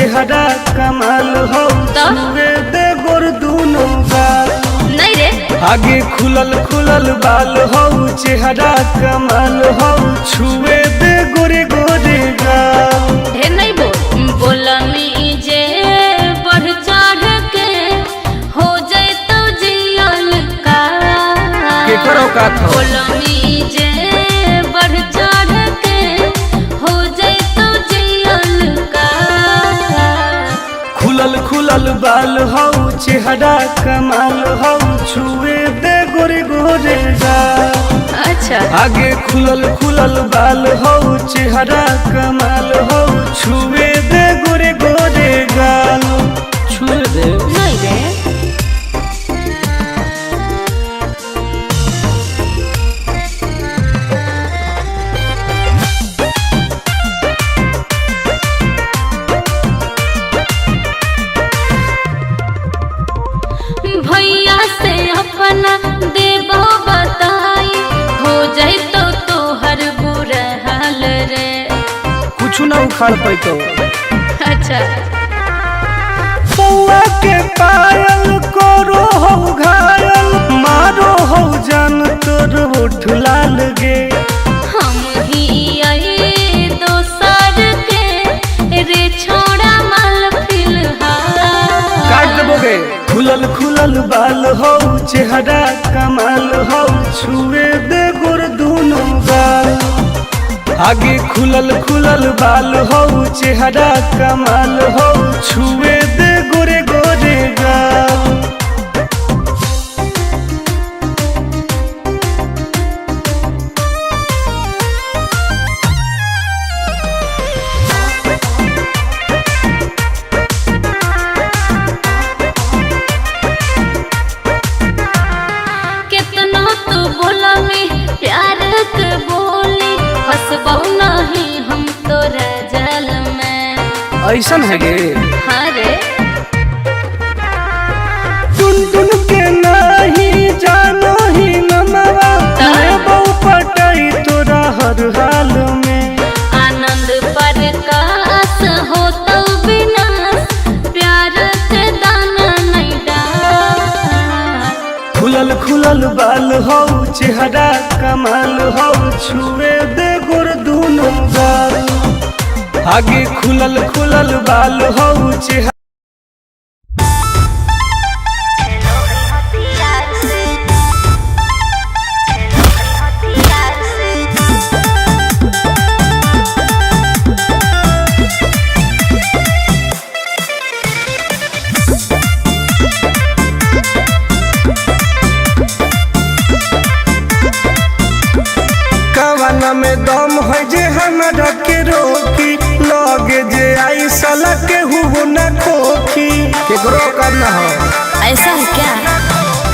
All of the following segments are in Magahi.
चेहरा कमाल हो, छुए दे गोर दूनो गाल। नहीं रे। आगे खुलल खुलल बाल हो, चेहरा कमाल हो, छुए दे गोरे गोरे गाल। ढेर नहीं बोल बोलनी जे बढ़ चढ़ के हो जाए तो जियल का। केकर औकात हो? बोलनी जे बढ़ चढ़ के हो जाए तो जियल का। खुलल खुलल बाल हो, चेहरा कमाल हो, छुए दे गोरे गोरे गाल। अच्छा। आगे खुलल खुलल बाल हो, चेहरा कमाल हो, छुए दे गोरे गोरे गाल। छुए दे। नहीं रे। भैया से अपना देबो बताई हो जाए तो तोहर बुरा हाल रे। कुछ ना उखाड़ पैतो। अच्छा। पौआ के पायल करो हो घायल, मारो हो जान तोर ओठ लाल गे। हम ही आई दोसर के रे छोड़ा माल फिलहाल। काट देबोगे। खुलल खुलल बाल हो, चेहरा कमाल हो, छुए दे गोर दूनो गाल। आगे खुलल खुलल बाल हो, चेहरा कमाल हो, छुए दे गोरे गोरे गाल। कितना तू बोला में प्यार के बोली फसबो नहीं हम तोरा जाल में। ऐसन है गे? हाँ रे। टुन टुन के नाही जानो ही नमवा, मैं बहु पटाई तोरा हर हाल में। आनंद पर कास हो तो विनाश प्यार के दाना नहीं डाल। खुलल खुलल बाल हो, चेहरा कमाल हो, छुए दे गोर दूनो गाल। आगे खुलल खुलल बाल हो, चेहरा कवना में दम है जे हमरा के रोकी, लगे जे आई साला के हुओ न खोखी। केकरो करना हो ऐसा है क्या?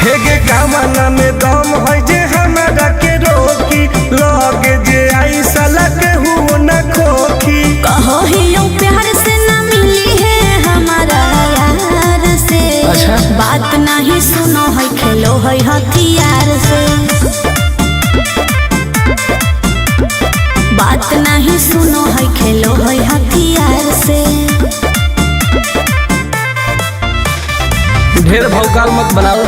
हेगे कवना में दम है जे हमरा के रोकी, लगे जे आई साला के हुओ न खोखी। कहो ही यूं प्यार से ना मिली है हमारा यार से। अच्छा। बात नहीं सुनो है खेलो है हथियार से। बात नहीं सुनो है खेलो है हथियार से। ढेर भौकाल मत बनाओ।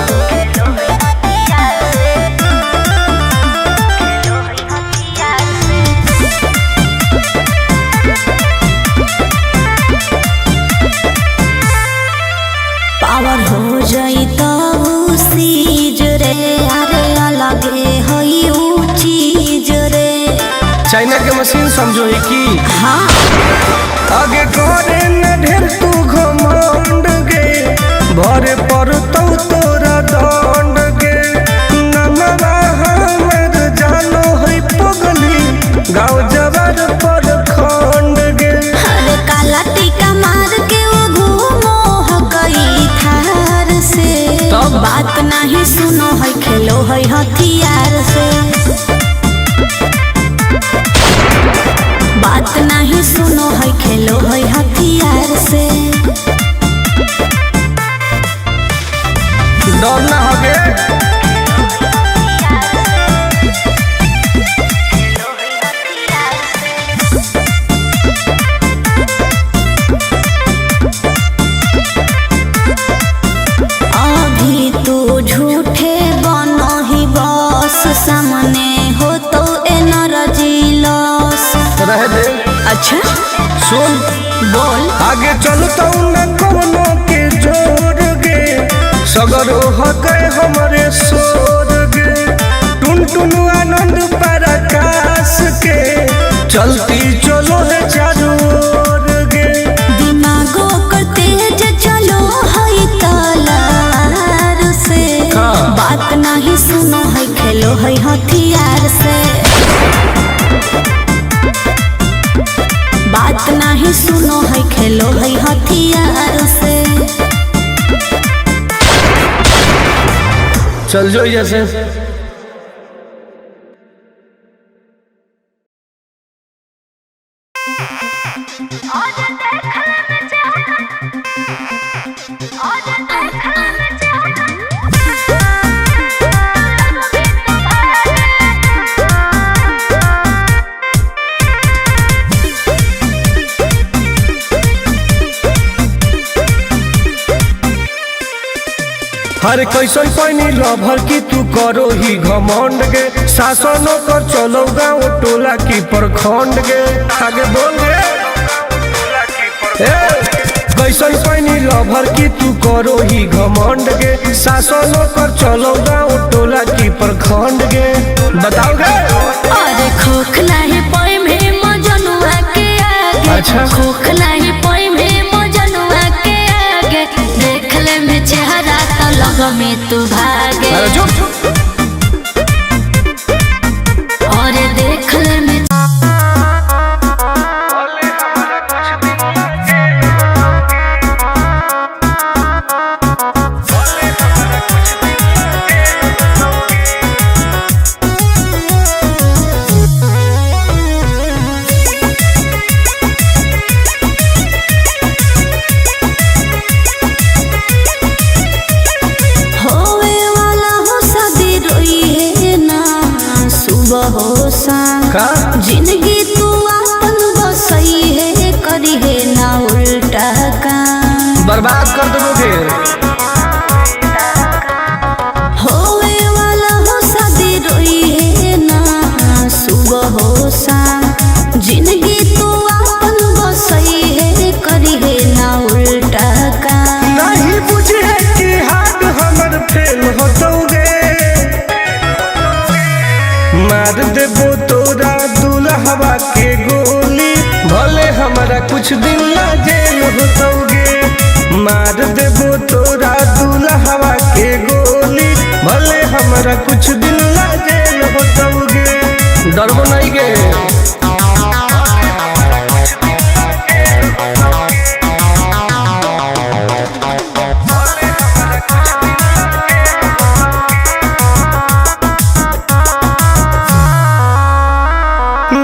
पावर हो जाई तो सीज रे, अरे अलगे है ऊ चीज रे। चाइना के मशीन समझो ही की। हाँ। आगे करे न ढेर तू घमंड गे, भरे पर तो तोरा दंड गे। नमवा हमर जानो है पगली, गाँव जवर पर खंड गे। अरे काला टीका मार के वो घूमो हकई थार से। तब? बात नहीं सुनो है खेलो है हथियार से। बात नहीं सुनो है खेलो है हथियार से। डर ना हो गे। सुन। बोल। आगे चलता न कोनो के जोर गे, सगरो हके हमरे सोर गे। टुन टुन आनंद पराकाश के चलती चलो है चारों ओर गे। दिमागो कर तेज चलो है तलवार से। हाँ। बात नहीं सुनो है खेलो है हथियार से। बात नहीं सुनो है खेलो है हथियार से। चल जो जैसे। हर कैसन पैनी लभर की तू करो ही घमंड गे, शासनो कर चलो गाँव टोला की प्रखंड गे। आगे बोल गे। ए, कैसन पैनी लभर की तू करो ही घमंड गे, शासनो कर चलो गाँव टोला की प्रखंड गे। बताओ गे। अरे खोखला ही पोई में मजनुआ के आगे। अच्छा। खोखला ही पोई में मजनुआ के आगे, देख ले में चेहरा तो लग में तू भागे। अरे चुप। अरे देख ले में। होवे वाला हो शादी रोई है ना सुबह हो शाम। का? जिंदगी तू अपन बसई है करी है ना उल्टा काम। बर्बाद कर दोगे। होवे वाला हो शादी रोई है ना सुबह हो शाम। जिंदगी तू अपन बसई है करी है ना उल्टा काम। नहीं बुझे कि हाथ हमर फेल होतौगे, मार देबो तोरा दुल्हवा के गोली, भले हमरा कुछ दिन ला जेल होतौगे। मार देबो तोरा दुल्हवा के गोली, भले हमरा कुछ दिन ला जेल होतौगे। डरबो नहीं गे।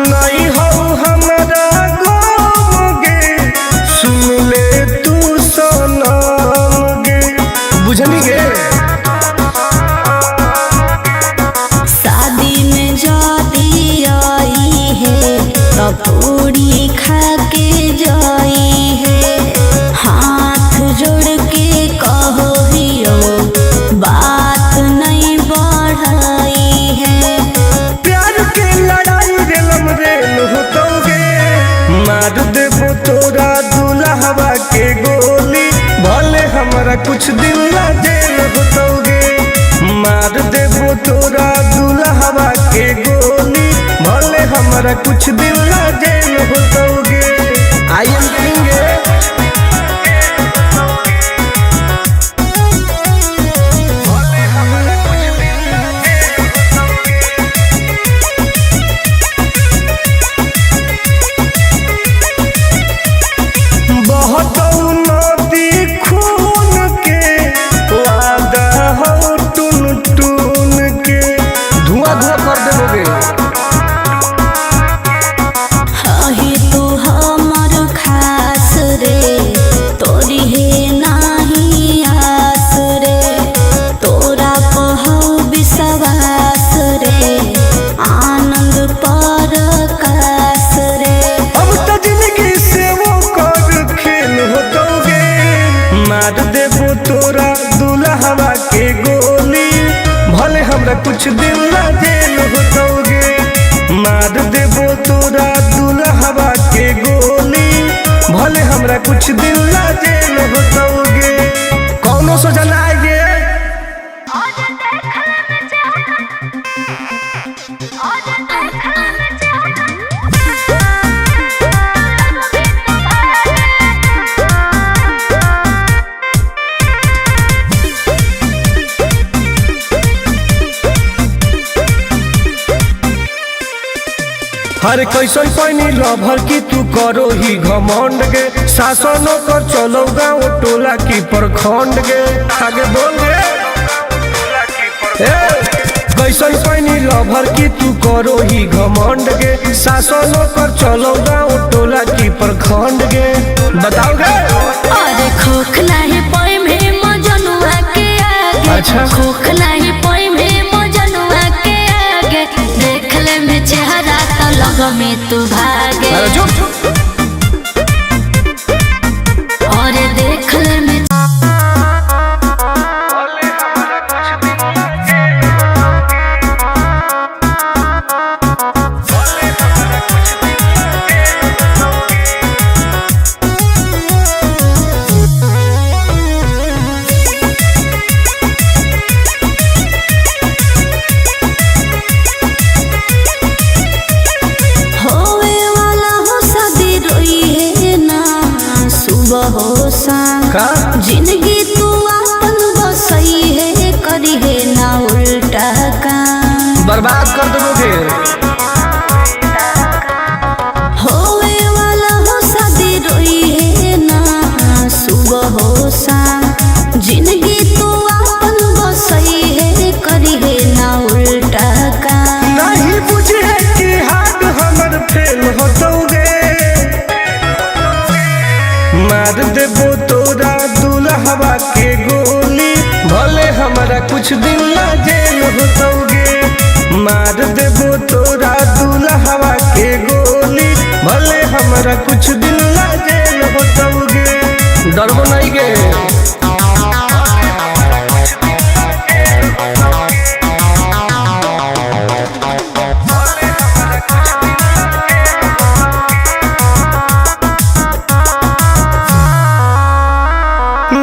नहीं हो हमरा गम गे, सुन ले तू सनम गे। बुझनी गे। शादी में जाती आई है तो पूरी खा के जाई है। हाथ जोड़ के कहो हियो बात नहीं बढ़ाई है। प्यार के लड़ाई रेलम रेल होतौगे, मार देबो तोरा दुल्हवा के गोली, भले हमरा कुछ दिन ला जेल होतौगे। मार देबो तोरा दुल्हवा के गोली, भले हमरा कुछ दिन ला जेल होतौगे। I am king. बहतौ नदी खून के, वादा हौ टुन टुन के। धुआं धुआं कर देबोगे। हही तू हमर खास रे, तोरी हे नाही आस रे, तोरा पहौ विश्वास रे, आनंद पर कास रे। अब तो जिंदगी से वो कर खेल होतौगे, मार देबो तोरा दुल्हवा के गोली, भले हमरा कुछ दिन ला जेल होतौगे। मार देबो तोरा दुल्हवा के गोली, कुछ दिन ला जेल होतौगे। कौनो सोचना आगे। हर कैसन पैनी लभर की तू करो ही घमंड गे, शासनो कर चलो गाँव टोला की प्रखंड गे। आगे बोल गे कैसन पैनी लभर की तू करो ही घमंड गे, शासनो कर चलो गाँव टोला की प्रखंड गे। बताओ गे। अरे खोखला है पोई में मजनुआ के आगे। अच्छा। खोखला है पोई में मजनुआ के आगे, देख ले में चेहरा तो लग में तू भागे। अरे चुप। अरे देख ले में। होवे वाला हो शादी रोई है ना सुबह हो शाम, का जिंदगी तू अपन बसई है करी है ना उल्टा काम। बर्बाद कर देबो फिर। होवे वाला हो शादी रोई है ना सुबह हो शाम, जिंदगी तू अपन बसई है करी है ना उल्टा काम। नहीं बुझे कि हाथ हमर फेल होतौगे, मार देबो तोरा दुल्हवा के गोली, भले हमरा कुछ दिन ला जेल होतौगे। मार देबो तोरा दुल्हवा के गोली, भले हमरा कुछ दिन ला जेल होतौगे। डरबो नहीं गे।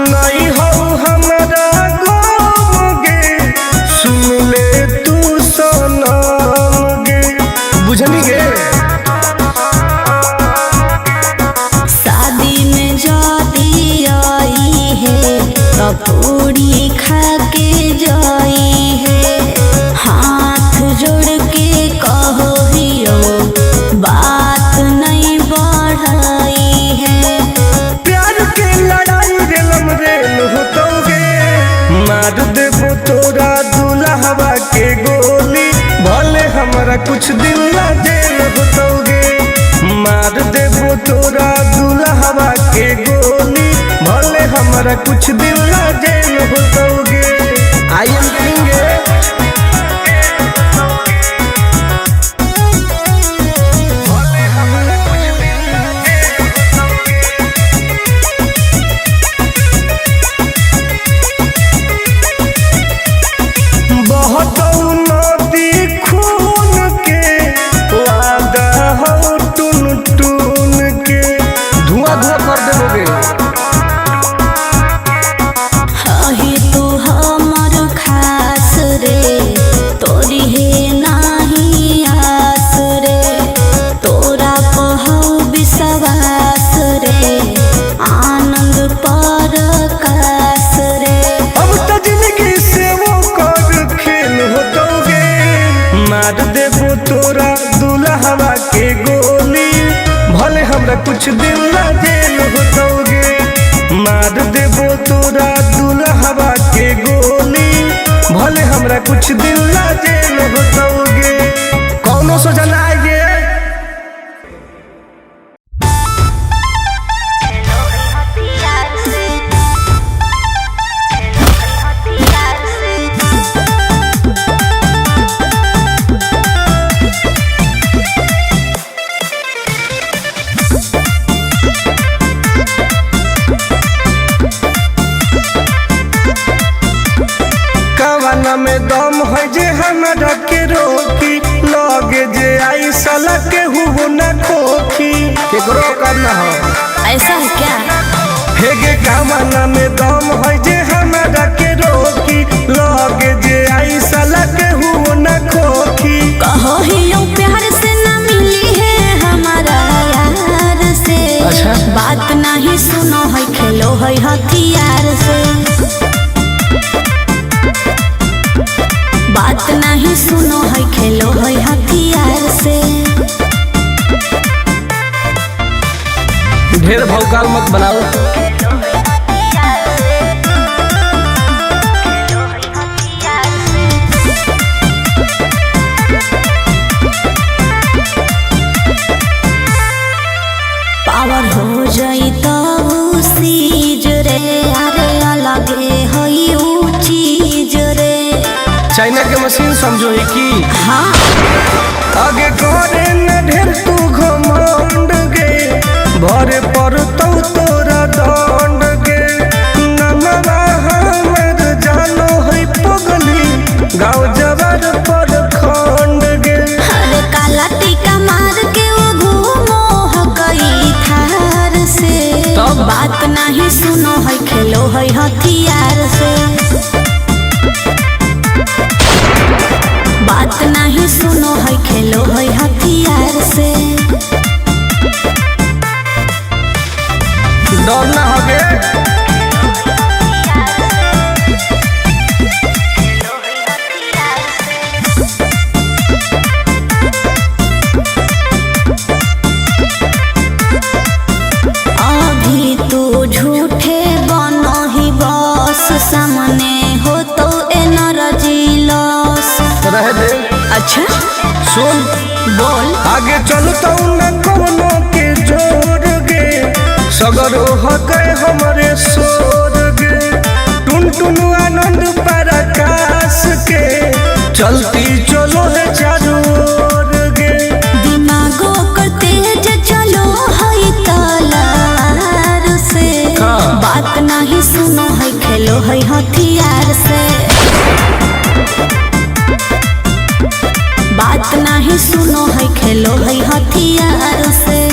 नहीं हो हमरा गम गे, सुन ले तू सनम गे। बुझनी गे। शादी में जाती आई है तो पूरी खा के जाई है, हाथ जोड़ के कहो हियो बात नहीं बढ़ाई है। प्यार के लड़ाई रेलम रेल होतौगे, मार देबो तोरा दुल्हवा के गोली, भले हमरा कुछ दिन ला जेल होतौगे। मार देबो तोरा दुल्हवा के गोली, भले हमरा कुछ दिन ला जेल होतौगे। I am king. बहतौ नदी खून के, वादा हौ टुन टुन के। धुआं धुआं कर देबोगे। हही तू हमर खास रे, तोरी हे नाही आस रे, तोरा पहौ विश्वास रे, आनंद पर कास रे। अब तो जिंदगी से वो कर खेल होतौगे, मार देबो तोरा दुल्हवा के गोली, भले हमरा कुछ दिन ला जेल होतौगे। मार देबो तोरा दुल्हवा के गोली, भले हमरा कुछ दिन ला जेल होतौगे। कौनो सोचना आगे। कवाना में दम है जे हमरा के रोकी, लगे जे आई साला के हुओ ना खोखी। केकरो करना हो। ऐसा है क्या? हेगे कामना में दम है जे हमारा के रोकी, लगे जे आई साला के हु न खोखी। कहो ही लो प्यार से ना मिली है हमारा यार से। अच्छा। बात नहीं सुनो है खेलो है हथियार से। बात नहीं सुनो है खेलो है हथियार से। ढेर भौकाल मत बनाओ। पावर हो जाई तो सीज रे, अरे अलगे हई ऊ चीज रे। चाइना के मशीन समझो ही की। हाँ। आगे करे न ढेर तू घमंड गे, भरे पर तो तोरा दंड गे। नमवा हमर जानो है पगली, गाँव जवर पर खंड गे। अरे काला टीका मार के वो घूमो हकई थार से। तब? बात नहीं सुनो है खेलो है हथियार से। बात नहीं सुनो है खेलो है हथियार से। डर ना हो गे। अभी तू झूठे बनो ही बस, सामने हो तो एनर्जी लॉस। रह दे। अच्छा सुन बोल। आगे चलता न कोनो के जोर गे, सगरो हके हमरे सोर गे। टुन टुन आनंद पराकाश के चलती चलो है चारों ओर गे। दिमागो कर तेज चलो है तलवार से। हाँ। बात नहीं सुनो है खेलो है हथियार से। बात नहीं सुनो है खेलो है हथियार से।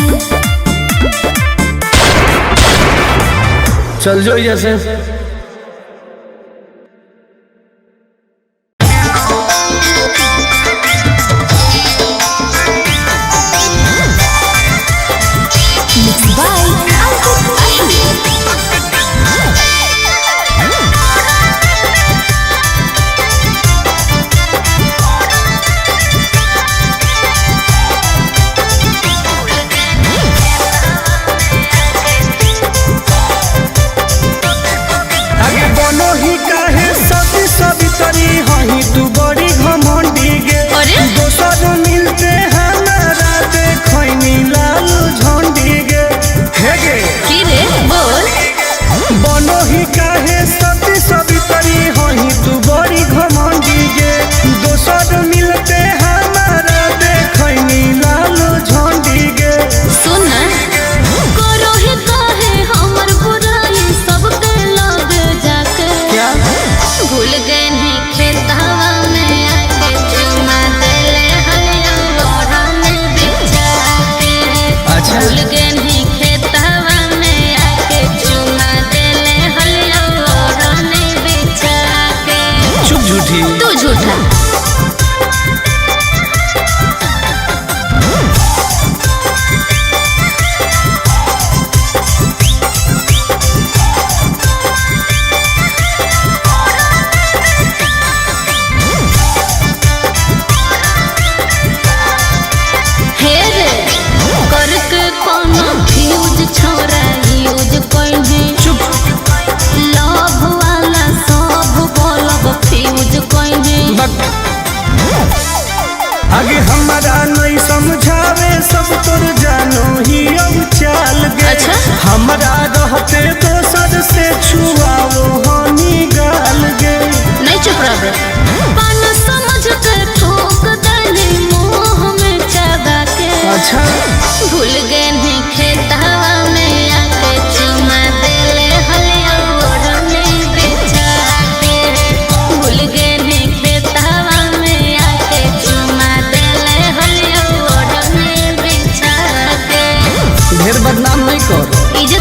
चल जो जैसे। Mixed by Ankit Ahir. आगे बनो ही काहे सती सवितरी हही तू बड़ी घमंडी गे। अरे? दोसर मिलते हमारा देखैनी लाल झंडी गे। हे गे की रे बोल। बनो ही काहे सती सवितरी हही तू बड़ी घमंडी गे। दोसर मिलते हमारा देखैनी लाल झंडी गे। सुन करो ही काहे हमर बुराई सबके लग जाके। क्या? भूल गए नहीं खेतावा में आके चुमा देले हलिया लोढ़ा में बिछा के। अच्छा। भूल गए नहीं खेतावा में आके चुमा देले हलिया लोढ़ा में बिछा के। चुप झूठी। तू झूठा। हे रे करके कोनो फ्यूज छोरा यूज कइहे। चुप। लव वाला सब बोलब फ्यूज कइहे। बक। आगे हमारा नहीं समझावे सब तोर जानो ही अब चाल गे। अच्छा। हमारा रहते दोसर से छुआओ हनी गाल गे। नहीं चुप रह पान समझ के ठोक दली मुंह में चबा के। अच्छा। भूल गए नहीं खेतावा में आके चुमा देले हलिया ओढ़ने बिछा के। भूल गए नहीं खेतावा में आके चुमा देले हलिया ओढ़ने बिछा के। ढेर बदनाम नहीं कर। इजे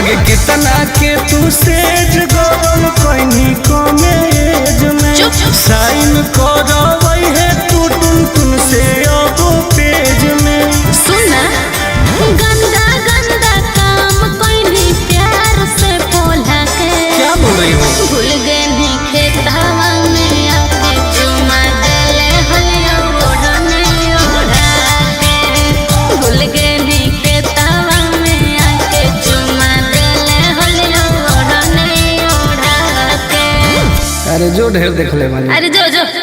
आगे कितना के तू सेज गरम कहीं कमेज में। चुप। साइन करवई है तू टुन टुन से अब पेज में। सुना, गंदा गंदा काम कोई प्यार से बोला के। क्या बोल रही हो? भूल गए नी खेतवा में आके चुमा देले हलिया ओढ़ने ओढ़ा के। भूल गए नी खेतवा में आके चुमा देले हलिया ओढ़ने ओढ़ा के। अरे जो ढेर देख ले। अरे जो जो।